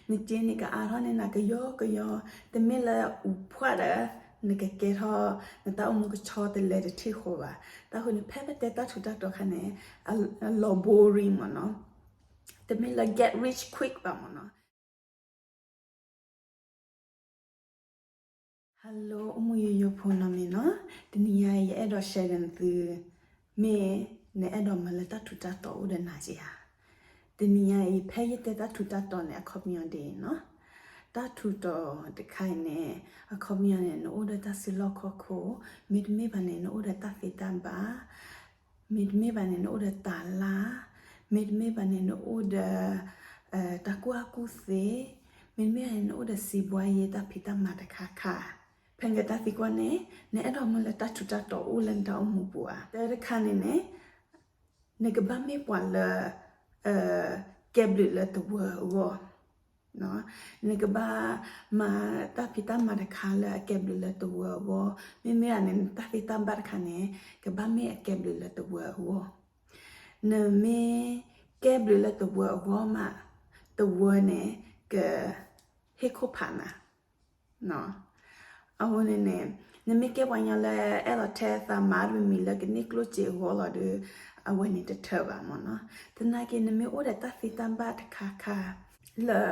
နစ့န့ၣ်ကအါထီၣ်န့ၢ်နၤကယီကယီ, တမ့ၢ်လၢအူးဖှၣ်ဒီး နကကဲထီၣ် နတၢ်အိၣ်မူကဆီတလဲတထံၣ်ဃီဘၣ်. တၢ်ဃိန့ၣ် ဖဲပတဲတၢ်ထူးတၢ်တီၤအခါန့ၣ် အလီၤ boring မ့ၢ်နီၤ, တမ့ၢ်လၢ get rich quick ဘၣ်မ့ၢ်နီၤ. Hello အိၣ်မူယိယိဖိနီတမံၤနီၤ, တနံၤညါအံၤ ယအဲၣ်ဒိး share ဒီးနသု, မ့ၢ်နအဲၣ်ဒိးမၤလၢတၢ်ထူးတၢ်တီၤအိၣ်ဒီးနၤဧါ. တနံၤညါအံၤ ဖဲယတဲတၢ်ထူးတၢ်တီၤန့ၣ် အခီပညီဒ်အံၤနီၤ, တၢ်ထူးတီၤတခါအံၤန့ၣ် အခီပညီန့ၣ် နအိၣ်ဒီးတၢ်စုလီၢ်ခီၣ်ခိၣ်, မ့တမ့ၢ်ဘၣ်န့ၣ် နအိၣ်ဒီးတၢ်သ့တၢ်ဘၣ်, မ့တမ့ၢ်ဘၣ်န့ၣ် နအိၣ်ဒီးတၢ်လၢ်, မ့တမ့ၢ်ဘၣ်န့ၣ် နအိၣ်ဒီး တၢ်ကူၣ်ဘၣ်ကူၣ်သ့, မ့တမ့ၢ်ဘၣ်န့ၣ် နအိၣ်ဒီးစံးဘှါယဲတၢ်ဖံးတၢ်မၤတခါခါ. ဖဲနကဲတၢ်သံကွၢ်န့ၣ် နအဲၣ်ဒိးမၤလၢတၢ်ထူးတၢ်တီၤအိၣ်လၢနတၢ်အိၣ်မူပူၤဧါ. တၢ်တခါန့ၣ်န့ၣ် နကဘၣ်မ့ၢ်ပှၤလၢ ကဲဘျုးလၢတဝၢအဂီၢ်, နကဘၣ်မၤတၢ်ဖံးတၢ်မၤတခါလၢအကဲဘျုးလၢတဝၢအဂီၢ်, မ့မ့ၢ်န့ၣ် နတၢ်သ့တၢ်ဘၣ်တခါန့ၣ် ကဘၣ်မ့ၢ်အကဲဘျုးလၢတဝၢအဂီၢ်. နမ့ၢ်ကဲဘျုးလၢတဝၢအဂီၢ်မး, တဝၢန့ၣ် ကဟ့ၣ်ခိၣ်ဖးနၤ အဃိန့ၣ်န့ၣ် နမ့ၢ်ကဲပှၤကညီလၢအဲၣ်ဒိးထဲသးမၤတမံၤမံၤလၢကန့ၢ်ကျိၣ်စ့အဂီၢ်လီၤဒီး အဝဲန့ၣ်တထၢဘၣ်မ့ၢ်နီၤ. သနာ်က့ နမ့ၢ်အိၣ်ဒီးတၢ်သ့တၢ်ဘၣ်တခါခါ လၢ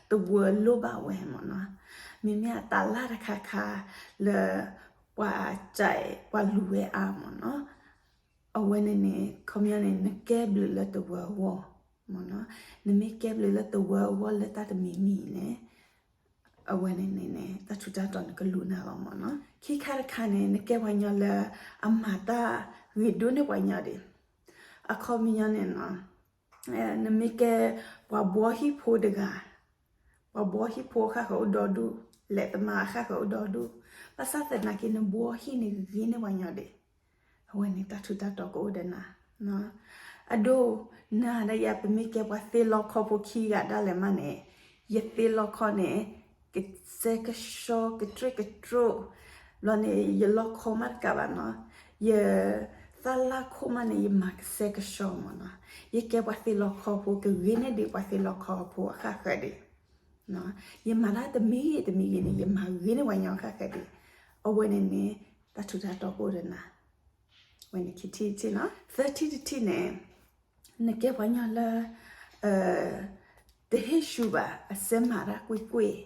တဝၢလိၣ်ဘၣ်ဝဲမ့ၢ်နီၤ, မ့မ့ၢ်အတၢ်လၢ်တခါခါလၢ ပှၤစဲးပှၤလူၤဝဲအါမ့ၢ်နီၤ, အဝဲန့ၣ်န့ၣ် ခီပညီန့ၣ် နကဲဘျုးလၢတဝၢအဂီၢ်မ့ၢ်နီၤ. နမ့ၢ်ကဲဘျုးလၢတဝၢအဂီၢ်လၢတၢ်တမံၤမံၤန့ၣ် အဝဲန့ၣ်န့ၣ်န့ၣ် တၢ်ထူးတၢ်တီၤန့ၣ်ကလူၤနၤလီၤမ့ၢ်နီၤ. ခံခါတခါန့ၣ် နကဲပှၤကညီလၢအမၤတၢ်ဂ့ၤဒိၣ်န့ၢ်ပှၤကညီဒံး, အခီပညီန့ၣ်နီၤ, နမ့ၢ်ကဲပှၤဘှီဟံၣ်ဖိတဂၤ, ပှၤဘှီဟံၣ်ဖိအဃၣ်ဃၢၤအိၣ်ဒီဒူၣ်, လဲၤသမါအဃၣ်ဃၢၤအိၣ်ဒီဒူၣ်, ဘၣ်ဆၣ်သနာ်က့ နဘှီဟံၣ်န့ၣ်ဂ့ၤန့ၢ်ပှၤကညီဒံး, အဝဲန့ၣ်တၢ်ထူးတၢ်တီၤကအိၣ်ဒီးနၤ. အဒိ နၤဒီးယၤ ပမ့ၢ်ကဲပှၤသ့လီခီဖိခံဂၤဒၣ်လဲာ်မးန့ၣ်, ယသ့လီခီန့ၣ် ကစဲကဆှီကတြိၣ်ကတြိၣ်, ဘျီန့ၣ် ယလီခီမးတကးဘၣ်နီၤ, ယသၣ်လၢ်ခိၣ်မးန့ၣ် ယမၤကစဲကဆှီမ့ၢ်နီၤ. ယကဲပှၤသ့လီခီဖိ ကဂ့ၤန့ၢ်ဒံးပှၤသ့လီခီဖိအဃၣ်ဃၢၤဒံး. ယမၤတၢ်တမံၤဂ့ၤတမံၤဂ့ၤန့ၣ် ယမၤဂ့ၤန့ၢ်ပှၤကညီအဃၣ်ဃၢၤဒံး. အဝဲန့ၣ်န့ၣ် တၢ်ထူးတၢ်တီၤကအိၣ်ဒီးနၤ. ဝဲန့ၣ်ခံထံၣ်တထံၣ်နီၤ. သၢထံၣ်တထံၣ်န့ၣ် နကဲပှၤကညီလၢ တဟ့ၣ်ဆူဘၣ် အစဲမၤတၢ်ကွ့ၢ်ကွ့ၢ်,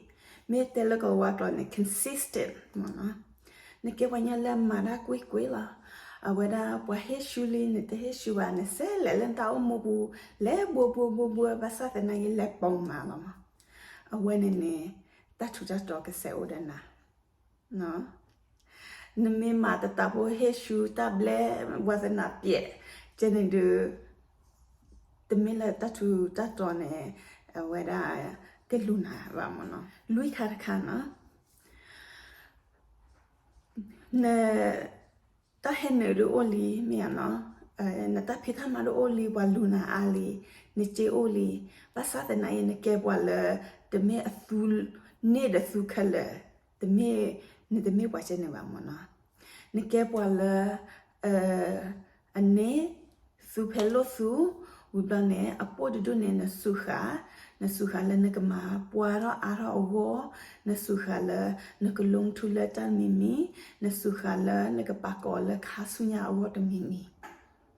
မ့ၢ်တဲလၢကဝါကျိာ်န့ၣ် consistent မ့ၢ်နီၤ. နကဲပှၤကညီလၢမၤတၢ်ကွ့ၢ်ကွ့ၢ်လီၤ. အဝဲဒၣ်ပှၤဟ့ၣ်ဆူလံ နတဟ့ၣ်ဆူဘၣ် နစဲးလဲၤလၢနတၢ်အိၣ်မူပူၤ လဲၤဘှီဘှီဘှီဘှီ ဘၣ်ဆၣ်သနာ်က့လဲၤပိာ်မးလီၤမး. အဝဲန့ၣ်န့ၣ် တၢ်ထူးတၢ်တီၤကစဲးအိၣ်ဒီးနၤ. နမ့ၢ်မၤတတးဖိဟ့ၣ်ဆူတၢ်ဘျဲ ဝါသနာပျဲး ကဲန့ၣ်ဒုး တမ့ၢ်လၢတၢ်ထူးတၢ်တီၤန့ၣ် အဝဲဒၣ်ကလူၤနၤဘၣ်မ့ၢ်နီၤ. လွံၢ်ခါတခါနီၤ, န တၢ်ဟဲနုာ်ဒုးအိၣ်လံ မ့ၢ်ဧါနီၤ, နတၢ်ဖံးတၢ်မၤဒုးအိၣ်လံ ပှၤလူၤနၤအါလံ, နစ့အိၣ်လံ, ဘၣ်ဆၣ်သနာ်က့ နကဲပှၤလၢ တမ့ၢ်အသူန့ၢ်ဒီးသူခဲလၢာ်, တမ့ၢ် နတမ့ၢ်ပှၤကဲန့ၣ်ဘၣ်မ့ၢ်နီၤ. နကဲပှၤလၢ အန့ၢ် သူဖဲလိၣ်သူ, ဝံၤဘျီန့ၣ် အပိၢ်တဒူၣ်န့ၣ် နစူးဃာ်, နစူးဃာ်လၢနကမၤပှၢ်ထီၣ်အါထီၣ်အဂီၢ်, နစူးဃာ်လၢ နကလူထူလၢတၢ်တမံၤမံၤ, နစူးဃာ်လၢနကပာ်ကီၤလၢခါဆူညါအဂီၢ်တမံၤမံ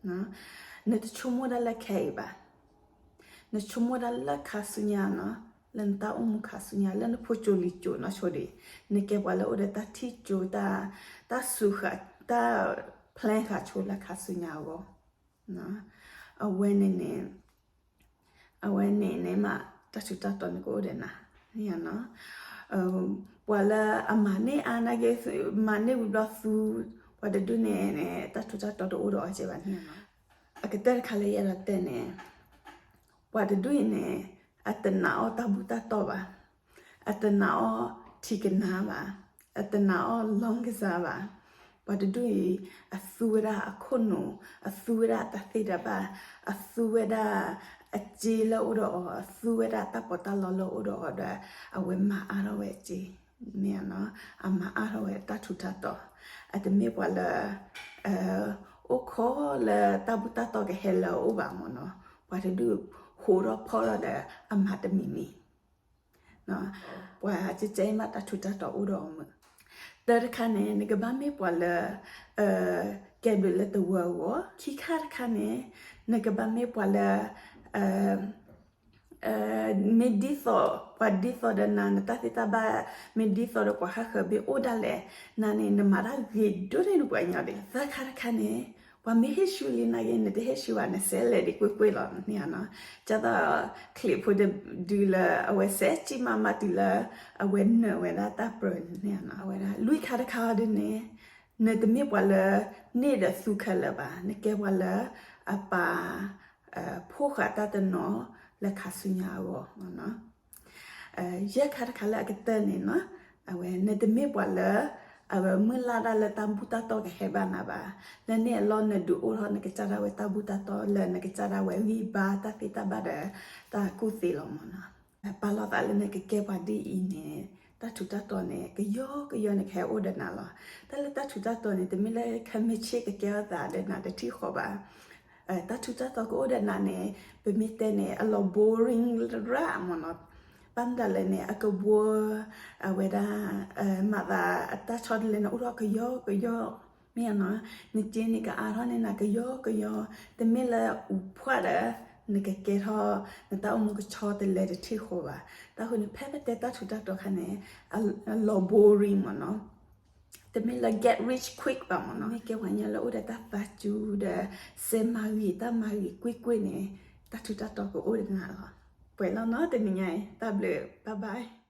ၤ, နတဆိကမိၣ်ဒၣ်လၢခဲအံၤဘၣ်. နဆိကမိၣ်ဒၣ်လၢခါဆူညါနီၤ, လၢနတၢ်အိၣ်မူခါဆူညါ လၢနဖိကၠိလံၤကၠိနီၤဆိဒံး, နကဲပှၤလၢအိၣ်ဒီးတၢ်ထံၣ်ကၠိ တၢ် တၢ်စူးဃာ် တၢ် plan ဃာ်ဆိလၢခါဆူညါအဂီၢ်, အဝဲန့ၣ်န့ၣ် အဝဲန့ၣ်န့ၣ်မး တၢ်ထူးတၢ်တီၤန့ၣ်ကအိၣ်ဒီးနၤ, ပှၤလၢအမၤန့ၢ်အါနာ်က့ မၤန့ၢ်ဝံၤဘျီသူ, ပှၤတဒူၣ်န့ၣ်န့ၣ် တၢ်ထူးတၢ်တီၤတအိၣ်ဒီးအီၤကဲဘၣ်န့ၣ်နီၤ. အကတၢၢ်တခါလၢယအဲၣ်ဒိးတဲန့ၣ်, ပှၤတဒူၣ်အံၤန့ၣ် အတနာ်အီၣ်တၢ်ဘူၣ်တၢ်တီၢ်ဘၣ်, အတနာ်အီၣ်ထံကနါဘၣ်, အတနာ်အီၣ်လီၢ်ကစၢ်ဘၣ်. ပှၤတဒူၣ်အံၤ အသူဝဲဒၣ်အခိၣ်နူာ်, အသူဝဲဒၣ်တၢ်သ့တၢ်ဘၣ်, အသူဝဲဒၣ်အစ့လၢအိၣ်ဒီးအီၤ, အသူဝဲဒၣ်တၢ်ပီးတၢ်လီလၢအိၣ်ဒီးအီၤဒီး အဝဲမၤအါထီၣ်ဝဲအစ့, မ့ၢ်ဧါနီၤ, အမၤအါထီၣ်ဝဲတၢ်ထူးတၢ်တီၤ, အတမ့ၢ်ပှၤလၢ အိၣ်ခိးလၢတၢ်ဘူၣ်တၢ်တီၢ်ကဟဲလၢအအိၣ်ဘၣ်မ့ၢ်နီၤ, ပှၤတဒူၣ်ဟးထီၣ်ဖီၣ်ထီၣ်ဒီးအမၤတမံၤမံၤ, ပှၤကကဲအံၤမးတၢ်ထူးတၢ်တီၤအိၣ်ဒီးအီၤမုာ်. တၢ်တခါန့ၣ် နကဘၣ်မ့ၢ်ပှၤလၢ ကဲဘျုးလၢတဝၢအဂီၢ်, ခံခါတခါန့ၣ် နကဘၣ်မ့ၢ်ပှၤလၢ မ့ၢ်ဒ်သိး ပှၤဒ်သိးဒီးနၤ နတၢ်သ့တၢ်ဘၣ် မ့ၢ်ဒ်သိးဒီးပှၤဟးဃၢၤဘ့ၣ်အိၣ်ဒၣ်လဲာ် နၤန့ၣ် နမၤတၢ်ဂ့ၤဒိၣ်န့ၢ်နပှၤကညီဒံး. သၢခါတခါန့ၣ် ပှၤမ့ၢ်ဟ့ၣ်ဆူလံနၤဂ့ၤ နတဟ့ၣ်ဆူဘၣ် နစဲးလဲၤဒံးကွ့ၢ်ကွ့ၢ်လီၤန့ၣ်နီၤ. ကၢ်သိး ချံးဖိတဒုလၢအဝဲစဲးကံၣ်မးမးတုၤလၢ အဝဲနၢၤဝဲဒၣ်တၢ်ပြၢန့ၣ်နီၤ. အဝဲဒၣ် လွံၢ်ခါတခါအီၤဒ်န့ၣ် နတမ့ၢ်ပှၤလၢ န့ၢ်ဒီးသူခဲလၢာ်ဘၣ်, နကဲပှၤလၢ အပာ် ဖိၣ်ဃာ်တၢ်တနီၤ လၢခါဆူညါအဂီၢ်. ယဲၢ်ခါတခါလၢအကတၢၢ်န့ၣ်နီၤ, အဝဲ နတမ့ၢ်ပှၤလၢ အဝဲမုၢ်လၢ်ဒၣ်လၢတၢ်ဘူၣ်တၢ်တီကဟဲဘၣ်နၤဘၣ်, လၢန့ၣ်အလီၢ်နဒုးအိၣ်ထီၣ်နကစၢ်ဒၣ်ဝဲတၢ်ဘူၣ်တၢ်တီလၢနကစၢ်ဒၣ်ဝဲဂံၢ်ဘါတၢ်သ့တၢ်ဘၣ်ဒီး တၢ်ကူၣ်သ့လီၤမ့ၢ်နီၤ. ပာ်လီၤသးလၢနကကဲပှၤဒ်အံၤန့ၣ် တၢ်ထူးတၢ်တီၤန့ၣ် ကယီကယီန့ၣ်ကဟဲအိၣ်ဒီးနၤလီၤ. တၢ်လၢတၢ်ထူးတၢ်တီၤန့ၣ် တမ့ၢ်လၢခဲမုၢ်ဆ့ၣ်ကကဲထီၣ်သးဒီးနၤတထံၣ်ဃီဘၣ်. တၢ်ထူးတၢ်တီၤကအိၣ်ဒီးနၤန့ၣ် ပမ့ၢ်တဲန့ၣ် အလီၤ boring ရၣ်မ့ၢ်နီၤ. ဘၣ်မတၤလဲၣ်န့ၣ် အကဘှီ အဝဲဒၣ် မၤသးအတၢ်ဆီတလဲန့ၣ် အိၣ်ထီၣ်ကယီကယီ မ့ၢ်နီၤ. နစ့န့ၣ်ကအါထီၣ်န့ၢ်နၤကယီကယီ, တမ့ၢ်လၢအူးဖှၣ်ဒီး နကကဲထီၣ် နတၢ်အိၣ်မူကဆီတလဲတထံၣ်ဃီဘၣ်. တၢ်ဃိန့ၣ် ဖဲပတဲတၢ်ထူးတၢ်တီၤခါန့ၣ် အလီၤ boring မ့ၢ်နီၤ. တမ့ၢ်လၢ get rich quick ဘၣ်မ့ၢ်နီၤ. မ့ၢ်ကဲပှၤကညီလၢအိၣ်ဒီးတၢ်သးစူၤဒီး စဲးမၤဂ့ၤတၢ်မၤဂ့ၤကွ့ၢ်ကွ့ၢ်န့ၣ် တၢ်ထူးတၢ်တီၤကအိၣ်ဒီးနၤလီၤ. ပှဲၤလီၤနီၤ တနံၤညါအံၤ တၢ်ဘျုး bye bye.